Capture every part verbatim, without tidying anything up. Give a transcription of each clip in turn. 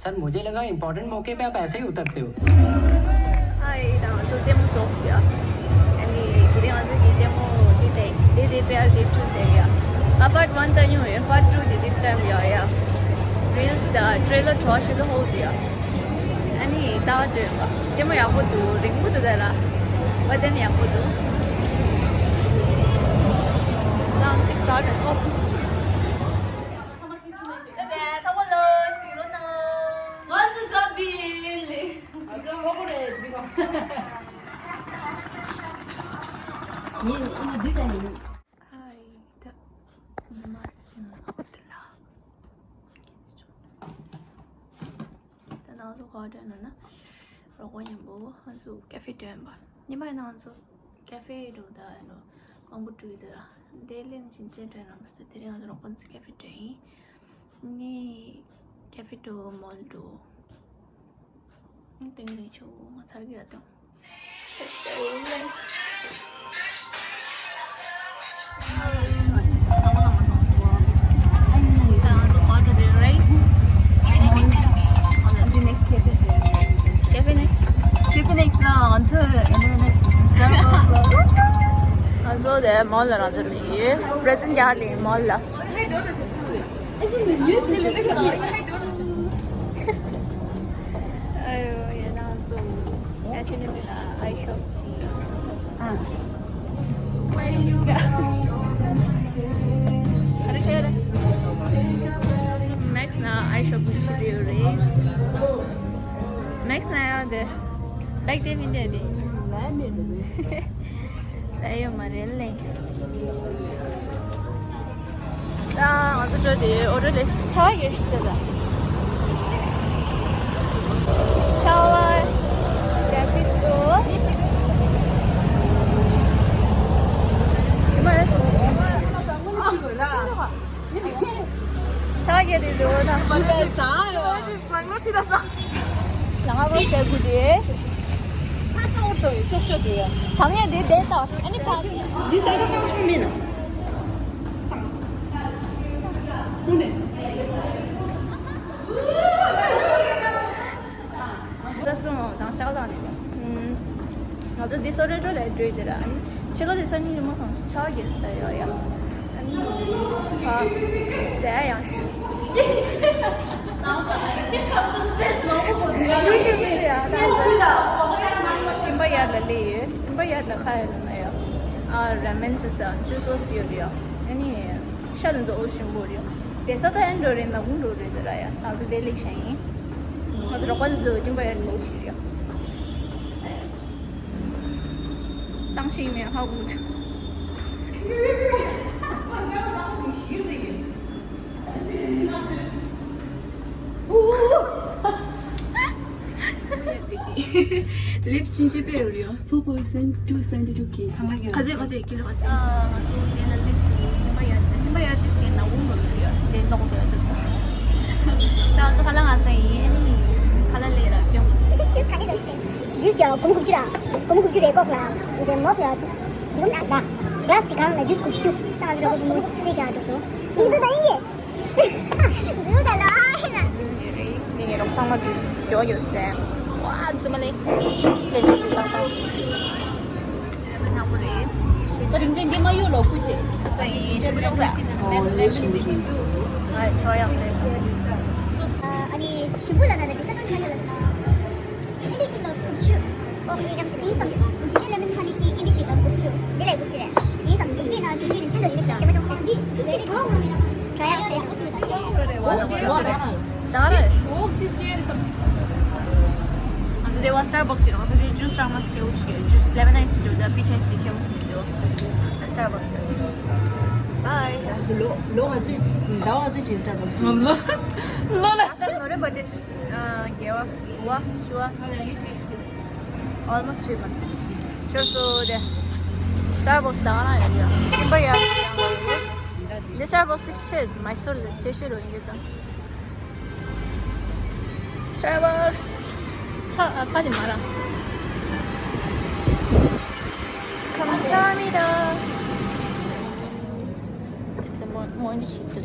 सर, मुझे लगा इंपॉर्टेंट मौके पे आप ऐसे ही उतरते हो। ཧའི། ད་ང་ཚོ་ལྟད་མོ་རྫོགས་སོང་ཡ། ཨ་ནི་དེ་རིང་ང་ཚོ་གི་ལྟད་མོ་འདི་དེ་འདི་དེ་པེ་ཨར་དེ་ཊུ་དེ་ཡ། ཨ་པཱརཊ་ཝན་ད་ཉོ་ཡ། པཱརཊ་ཊུ་དེ་this time ཡ་ཡ། རིལ་སི་དང་ཊེ་རེ་ལར་གྲོགས་ཤིག་ལ་ཧོལ་དེ་ཡ། ཨ་ནི་ད་འདྲ་ཡོད་པ། ལྟད་མོ་ཡག་པོ་འདུག་རིང་པོ་འདུག་ད་ལ། བ་དེ་ནི་ཡག་པོ་འདུག་ད་ང་ཚོ་ཟ་རེད་ཨོ། ད་དེ་ཚང་མ་ལོ་ཞིག་རོ་ན། ང་ཚོ་ཟ་བི་ལེ། ང་ཚོ་ཧོ་ཧོ་རེད་འདི་ག་ཡིན། ཨ་ནི་འདི་ཟ་ཡིན། ཧའི། ད་ཉི་མ་ཞིག་ཕྱིན་ནོ་དེ་ལ། ད་ང་ཚོ་ག་བ་འགྲོ་ན་ན། རོགས་པ་མཉམ་པོ་ང་ཚོ་ཀ་ཧྥེ་འགྲོ་ཡིན་པ། ཉི་མ་ཡིན་ན་ང་ཚོ་ཀ་ཧྥེ་འགྲོ་ད་ཡིན་ནོ། དབང་པོ་བཀྲུས་དེ་ལ། དེ་ལས་ནི་ཕྱིན་ཆད་འགྲོ་ན་མ་ཟད། དེ་རིང་ང་ཚོ་རོགས་པ་ཚོ་ཀ་ཧྥེ་འགྲོ་ཡིན། ནི་ཀ་ཧྥེ་འགྲོ་མོལ་འགྲོ། ཏིང་རིང་ཆུ་ང་ཚར་གི་ར་དང་། Cafe next. Cafe next. Cafe next ལ་ང་ཚོ་ང་ཚོ་དེ་མོལ་ལ་རང་ཚོ་ལ་ཡོད། པྲེ་ཛེན་རྒྱག་ལེ་མོལ་ལ། Max ན་ཨའི་ཤོ་པིང་བྱེད་དུ་ཡོད་རེད། Max ན་ཡང་དེ་བེག་དེ་མིན་དེ་དེ། ལས་ཡོད་མ་རེད་ལེ། ད་ང་ཚོ་འགྲོ་དེ་ཨོ་ཌར་ལས་ཆ་ཡོད་ཤི་ད། ཆ་བ་རྒྱ་ཕི་ཏོ། ཇི་མ་ཡོད་སོང་། ཆ་རྒྱ་དེ་འགྲོ་ད། ལ་ང་རོ་ཟེར་དགོས་དེ། ད་ལྟ་འོར་དོ་ཡི་ཤོག་ཤོག་དེ་ཡ། ད་ངས་དེ་བསྡད་ད། ཨ་ནི་ད་འདི་ཟེར་དུ་གཏོང་ཆོག་མིན་ན། ཁོང་ནས། ད་སོང་དང་ཤག་ལག་ནས། ང་ཚོ་འདི་སོ་རེ་ཌོ་ལས་འགྲོ་ཡི་དེ་ར། ཨ་ནི་ཕྱི་ལོགས་དེ་སང་ཉིན་ཉི་མ་གང་ཞིག་ཆ་རྒྱ་ས་ཡོད་ཡ། ཨ་ནི་ཨ་ཟས་ཡག་ཤོས། སྤྲིན་པ་ཡར་ལ་སླེབས་ཡོད། སྤྲིན་པ་ཡར་ལ་ཁ་ཡར་ལ་ན་ཡ། ཨ་ར་མེན་ཅོ་ས་ཅོ་སོ་སི་ཡོད་རེད་ཡ། ཨ་ནི་ཤ་དེ་ཚོ་ཨོ་ཞིམ་པོ་རེད། དེ་ས་ད་ཨན་འགྲོ་རེད་ན་གུང་འགྲོ་རེད་དེ་ར་ཡ། ང་ཚོ་དེ་ལེགས་ཤ་ཡིན། ང་ཚོ་རོགས་པ་ཚོ་སྤྲིན་པ་ཡར་ལ་ལོག་ཤིག་རེད་ཡ། ཏང་ཤིང་ནས་ཧ་གོ་ཆུ། ལིབ་ཆུང་ཆུང་པོ་ཡོད་རེད། Four percent, two seventy two K G. ཁ་ཚོད་ཁ་ཚོད་ཀི་ལོ་ཁ་ཚོད། ང་ཚོ་དེ་ལ་ལིབ་སུ་ཊིམ་པ་ཡར་ཊིམ་པ་ཡར་ཏི་སི་ན་འུ་མ་ཡོད་རེད། དེ་ལོག་དེ་ད་ང་ཚོ་ཁ་ལ་ང་ཚོ་ཡིན། ཨ་ནི་ཁ་ལ་ལས་ར་ཀྱོང་། ཇུས་ཡ་གོང་གུག་ཅུ་ར། གོང་གུག་ཅུ་རེ་ཀོག་ལ། འདྲེ་མོག་ལ་ཏིས། འདི་རུ་ན་ཟ། ག་ལ་སི་གང་ལ་ཇུས་གུག་ཅུ། ད་ང་ཚོ་རོགས་པ་མོ་ཚེ་ག་འགྲོ་སོང་། ཡིན་འདུག་ད་ཡིན་གྱི། འཛུལ་ད་ལ་ཧེ་ན། ངས་རོགས་ཚང་མ་འགྲོས་ཡོ་ཡོ་སེ། ཝ་ཙི་མ་ལེ། ལེ་སི་ཏི་ཏང་ཏང་། ནག་པོ་རེད། ད་རིང་ཚན་འདི་མ་གཡུག་ལོ་སྐུ་ཆེ། ཨ་ནི་ཞིམ་པོ་ལ་ན་ད་ཌི་སེམ་བར་ཁ་ཤས་ལ་ཟ་ན། ཨིན་དི་ཅིག་ལ་དགུ་བཅུ། ཨོ་ཁེ་ཀམ་ཅིག་ཨིན་སམ་ཇི་ཇི་ལེ་མོན་ཧ་ནི་ཊི་ཨིན་དི་ཅིག་ལ་དགུ་བཅུ། འདི་ལས་དགུ་བཅུ་རེད། ཨིན་སམ་དགུ་བཅུ་ན་དགུ་བཅུ་རེད། ཁྱོད་འགྲོ་ཞིག་ཞེ་མ་ཅུང་སོང་འདི་འདི་འདི་ཁོ་ང་མི་ན། ད་རེ། ང་ཚོ་དེ་བ་སི་ཊར་བག་སི་རེད། ང་ཚོ་དེ་ཇུས་རང་མ་སི་ཁེའུ་ཤི་ཇུས་ལེ་མོན་ཨའི་སི་ཊི་འདུག་ད་པིཆ་ཨའི་སི་ཊི་ཁེའུ་ཤི་མི་འདུག་སི་ཊར་བག་སི་རེད། བའི། ང་ཚོ་ལོ་ལོ་ང་ཚོས་ཟླ་བ་ང་ཚོས་ཇི་སི་ཊར་བག་སི་ལོ་ལོ་ལ། ཨ་ས་ནོ་རེ་བར་ཐི་ཌེ། ཨ། དགེ་བ། བ། ཞུ་བ། ཇི་ཇི། Almost three months. Sure, so the Starbucks ད་ང་ཡོད་ཡོད། ཅིམ་པ་ཡར་ཡང་ཡོད། འདི་Starbucks དེ་ཆེ་མའི་སོར་ལ་ཆེ་ཤོས་རུ་ཡིན་ཡོད་ཙང་། Starbucks ཁ་ཁ་དེ་མ་ར། ཁམ་ས་མི་ད། དེ་མོ་མོ་འདི་ཞིག་ཏུ།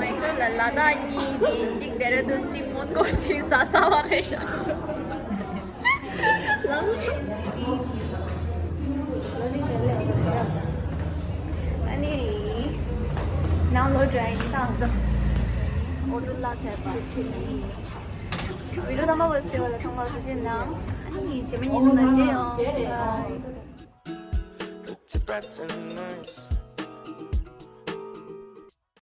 མའི་སོར་ལ་ལ་དྭགས་གཉིས་དེ་གཅིག་ལྡེ་ར་ལྡུན་གཅིག་མོན་གྷོ་དེ་ཟ་ཟ་བ་རེད་ཤག་ཨ་ནི་ནང་ལོགས་འགྲོ་ཡ་ཡིན། ད་ང་ཚོ་ཨོ་ཊོ་ལ་ཟེར་བ། བི་ཌིའོ་རྣམ་པ་བ་ཟེར་བ་ལ་ཚང་མ་ཐུགས་རྗེ་གནང་། ཨ་ནི་རྗེས་མ་ཉིན་དུ་ན་མཇལ་ཡོང་། Bye. Look to bright sunrise.